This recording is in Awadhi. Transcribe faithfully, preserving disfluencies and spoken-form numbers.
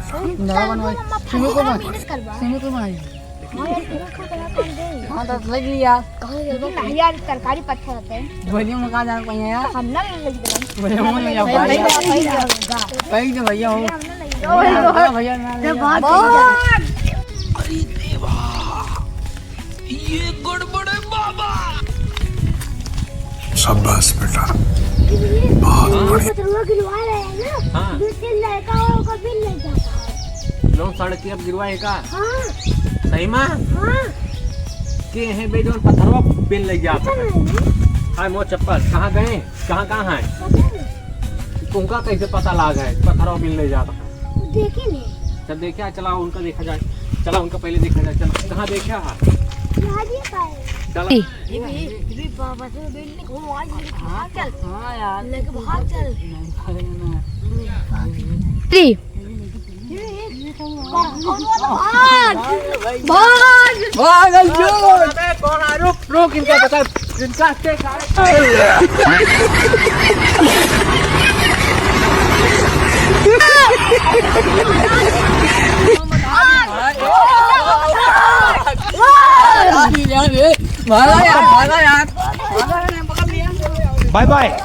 ना बनवाई। मम्मा, सिमी को मम्मा बना-, मेहनत करवा। सिमी को बनाई। हाँ यार, सिमी को बना कर दे। हाँ, तो लग लिया। कहाँ लग लिया? यार, तरकारी पत्थर होते हैं। भैया, मैं कहाँ जाना पाइए यार? हम ना लग लिया। भैया, मैं नहीं जा पाया। भैया, भैया। कहीं तो भैया हो। भैया, हम ना लग लिया। भैया, भैया, मैं नहीं जा पाया। अरे देवा, ये गड़बड़ है बाबा। शाबाश बेटा, बहुत हाँ। बढ़िया। पथरुआ गिरवा रहे हैं ना, हाँ। दो तीन लड़का और को भी ले जाता है। लोग सड़क की अब गिरवाए का? हाँ। सही मा? हाँ। के हैं बे जौन पथरवा बिन ले जाता है? पता नहीं। हाय मो चप्पल, कहाँ गए? कहाँ, कहाँ है? पता नहीं। तुमका कैसे पता लाग है पथरवा बिन ले जाता है? वो देखे नहीं। चल देखा, चला उनका देखा जाए, चला उनका पहले देखा जाए, चल कहाँ देखा है? यहाँ जी का है। चला। ये भी, ये भी बाबा से बिल्डिंग हो, आज लेके भाग चल। हाँ यार। लेके भाग चल। नहीं, भागेंगे ना। थ्री। भाग, भाग। भाग, भाग, भाग। कौन आ, रुक, रुक, इनका बता, इनका के भागा यार, भागा यार। Bye bye.